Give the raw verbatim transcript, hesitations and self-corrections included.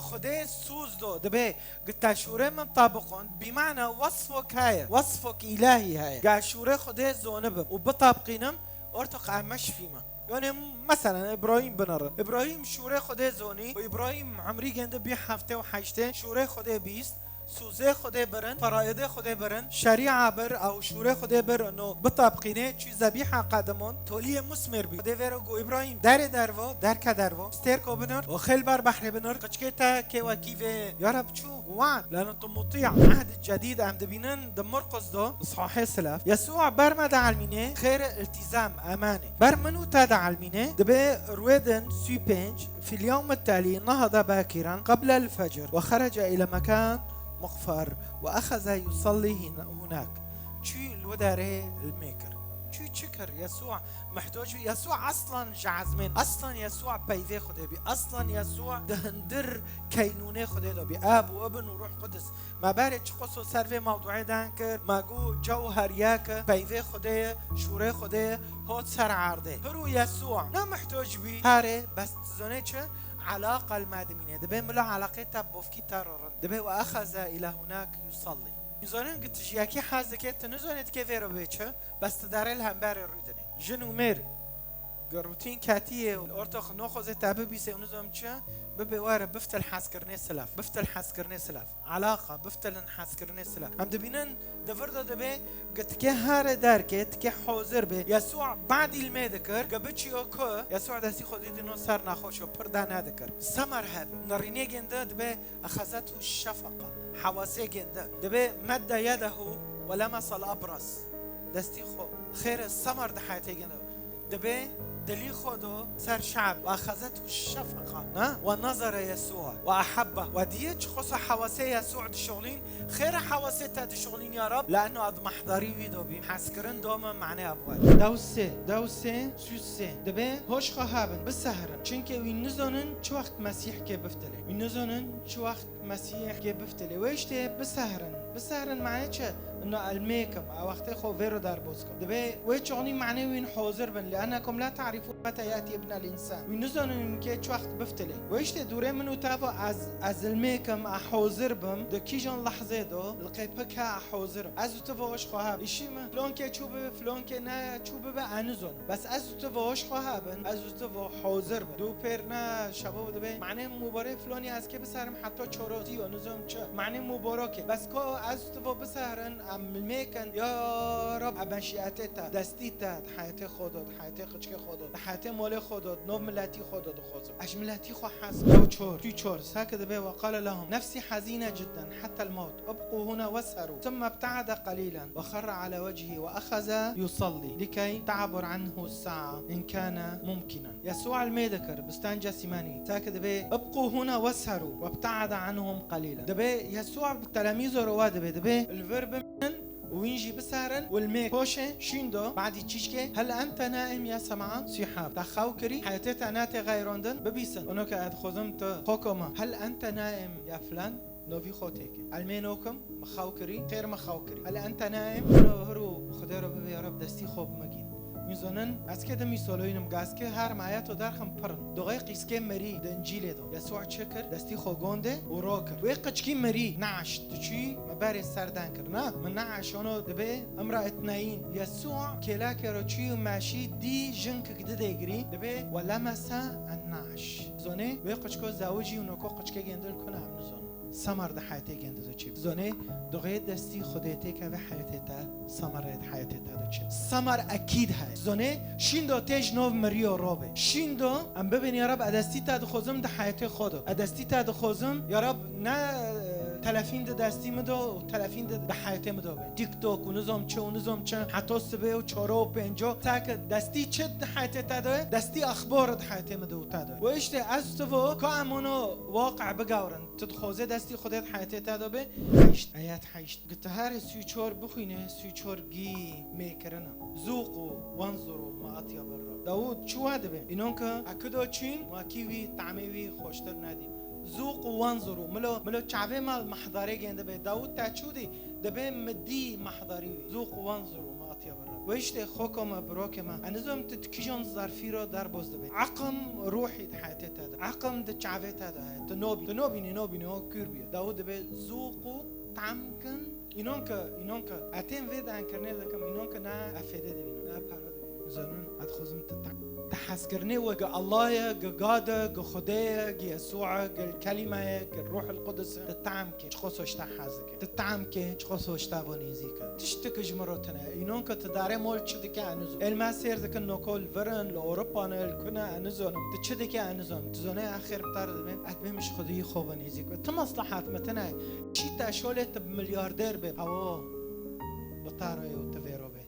Xwedê sûz do, dibê gita şûrê min tabqon, bîmana wesfok heye, wesfok îlahî heye. Ga şûrê Xwedê zonibim û bitabqînim, ortoq eme şifîme. Yani, meselen, Îbrahîm binerin. Îbrahîm şûrê Xwedê zonî û Îbrahîm emrî gende bî heftê û heştê, şûrê Xwedê bîst, sûzê Xwedê birin, feraidê Xwedê birin, şerîa bir, ew şûrê Xwedê bir, no bitabqînê, çû zebîha qedimon, toliyê musmêr bî. Xwedê vêro got, Îbrahîm, derê dervo, derke dervo, stêrko binir û xêl ber behrê binir, qiçkê te kê wekî vê. Ya Reb çû, wan, leno tu mutî. Ehd cedîd em dibînin, di Murqus do, sahê silaf. Yesûa ber me de elmînê, xêr iltîzam, emanê. Ber min û te de elmînê, dibê rûêdin sî û pênc, في اليوم التالي نهض باكرا قبل الفجر وخرج إلى مكان مقفر وأخذ يصلي هنا-، هناك. Çû li wê derê ilmê kir. Çû çi kir? Yesûa mihtoc bî. Yesûa eslan ji ezmên. Eslan Yesûa peyvê Xwedê bî. Eslan Yesûa di hundir keynûnê Xwedê de bî. Ab û Ibn û Ruh Qudus. Me berê çiqas ser vê mewduê dan kir, me got cewher yek e, peyvê Xwedê ye, şûrê Xwedê ye, hot ser erdê. Hir û Yesûa ne mihtoc bî. Harê, bes tu zonê çi? Elaqa li me dimîne. Dibê mila elaqê te bofkî te re rind. Dibê وأخذ إلى هناك يصلي. Min zonin ki tu ji yekî hez dike, tu nizonê dike vê re bê çi, bes tu derê li hemberê rûdinê. Jin û mêr, ger rutîn ketiyê û ortox noxozê te bibîsê û nizom çi, bibê were biftil hezkirinê silav, biftil hezkirinê silav. Elaqa, biftilin hezkirinê silav. Em dibînin, di vir de dibê, ki tikê here derkê, tikê hozir bê. Yesûa badî li me dikir, ki biçiyo ku, Yesûa destî xwe dîdî no ser nexweşo, pir de nedikir. Semer hebî. Nerînê gênde dibê, أخذته الشفقة. Hewasê gênde. Dibê مد يده ولمس الأبرص. Destî xwe. Xêre semer di heyatê gênde. Dibê dilî xwe do ser şe'b. وأخذته الشفقة. Ne? ونظر يسوع وأحبه. We diye çiqasa hewasê Yesû dişixulîn. Xêre hewasê te dişixulîn ya Rab. Le'eno ez mehdarî wî do bîm. Hezkirin do min manê ev we. Dewsê, dewsê, sûsê. Dibê hoş xwe hebin, bisehrin. Çimkî wî nizonin çi wext Mesîh kê biftilê. Wî nizonin çi wext Mesîh kê biftilê. Wê îştê bisehrin. Bisehrin mane çi? Ino elmêkim, a wextê xwe vêro derbos kim. Dibê wê çoxnî mane wîn hozir bin. لأنكم لا تعرفون متى يأتي ابن الإنسان. Wî nizonin kê çi wext biftilê. Wê îştê dûrê min û te va ez, ez ilmêkim, a hozir bim. Di kîjan lehzê do, li qê pik he a hozir im. Ez û tu va hoş xwe heb. Îşî min, filonkê çû bibe, filonkê ne çû bibe, a nizon. Bes ez û tu va hoş xwe hebin, ez û tu va hozir bin. Dû pêr ne şebo dibê. Manê mubarê filonî ez kê biserim heta çorozî yo, nizom çi. Manê mubarokê. Bes ko ez û tu va biserin, em mêkin, ya Rab, em meşiyetê te, destî te, di heyetê xwe do, di heyetê qiçkê xwe do, di heyetê molê xwe do, di nov miletî xwe do dixwazim. Ez ji miletî xwe hez. Ew çor, tu çor, sake dibê وقال لهم نفسي حزينة جدا حتى الموت. ابقوا هنا واسهروا. ثم ابتعد قليلا وخر على وجهه وأخذ يصلي لكي تعبر عنه الساعة إن كان ممكنا. Yesûa li me dikir, bistan Cesîmanî. Sake dibê, ابقوا هنا واسهروا وابتعد عنهم قليلا. Dibê, Yesûa bi telemîzo re wa dibê, dibê, li vir bimînin û wîn jî biserin û li me koşê, şîn do, badî çîçkê, هل أنت نائم يا سمعان؟ Sîhab. Te xew kirî, heyetê te nate xeyrandin, bibîsin. Ono ke ez dixwazim tu xwe koma. هل أنت نائم يا فلان؟ Novî xwe têke. Elmê nokim, min xew kirî, xêr min xew kirî. هل أنت نائم؟ Hiro, hiro, Xwedê re bibê, ya Rab, destî xwe bi min gîn. Min zonin, ez kê di mîsolînim, ga ez kê her mayeto derxim pirin. Doxê qîskê mirî di Încîlê do. Yesûa çi kir? Destî xwe gondê û ro kir. Wê qiçkî mirî, ne'ş, tu çûyî, me berê ser den kir. Na, min ne'ş, ono dibê, imra etneyîn. Yesûa kêlakê re çûyî û meşî dî jinkik didê girî, dibê, ولمس النعش. Zonê, wê qiçko zewicî û noko qiçkê gêndin kuna em nizon. Samar di heyetê gêndi do çi. Zonê, doxê destî Xwedê têkeve heyetê te, samar di heyetê te do çi. Samar ekîd heye. Zonê, şîn do tê ji nov miriyo robe. Şîn do, em bibên ya Rab, e destî te dixwazim di heyetê xwe do. E destî te dixwazim, ya Rab, ne, e, telefîn di destî min do û telefîn di, di heyetê min do be. TikTok û nizom çi û nizom çi, heta sibê û çoro û pênco, ta ke destî çi di heyetê te do, destî exbor di heyetê min do û te do. Wê îşte ez tu vo, ka em ono waqe bigawrin. Tu dixwaze destî Xwedê di heyetê te de be? Heşt, ayet heşt. Gi tu herê sî û çor bixwîne, sî û çor gî mêkirin e. Zûqû wenzurû ma atyebe Rab. Dawûd çi wa dibe? Înon ke ekido çîn, wekî wî tamê wî xweştir nedî. Zûqû wenzurû. Milo, milo çavê me mehdarê gêndibe. Dawûd te çû dî? Dibe mi dî mehdarî wî. Zûqû wenzurû ma atyebe Rab. Wê işte xoko me, birokê me. Ez nizanim tu di kîjan zarfî re derbas dibî. Eqim ruhî di heyatê te de. Eqim di çavê te de heye. Tu nobî. Tu nobînî, nobînî, o kûr bîye. Dawî dibê zûq û tam kin. Înan ke, înan ke. Ez tên vê denkirnê dikim. Înan ke ne ez fêdê dibînim, ne pere dibînim. Zanin, ez dixwazim tu tam. Ti hezkirinê we gi Allah ye, gi God e, gi Xwedê ye, gi Yesû e, gi Kelîme ye, gi Ruhul Qudus e. Ti tam ke, çiqas ji te hez dike. Ti tam ke, çiqas ji te ve nêzîk e. Tiştek ji min re tune. Înan ke ti darê mol çi dike, ez nizanim. Êl me sêr dikin, noko li vir in, li Ewropa ne, li ku ne, ez nizanim. Ti çi dike, ez nizanim. Tu zanî ez xêr bi te re dibêm, ez dibêm ji Xwediyê xwe ve nêzîk be. Ti meslehet me tune. Çi te şolê tu milyarder be. Ewa, bi te re ye û tu vê re be.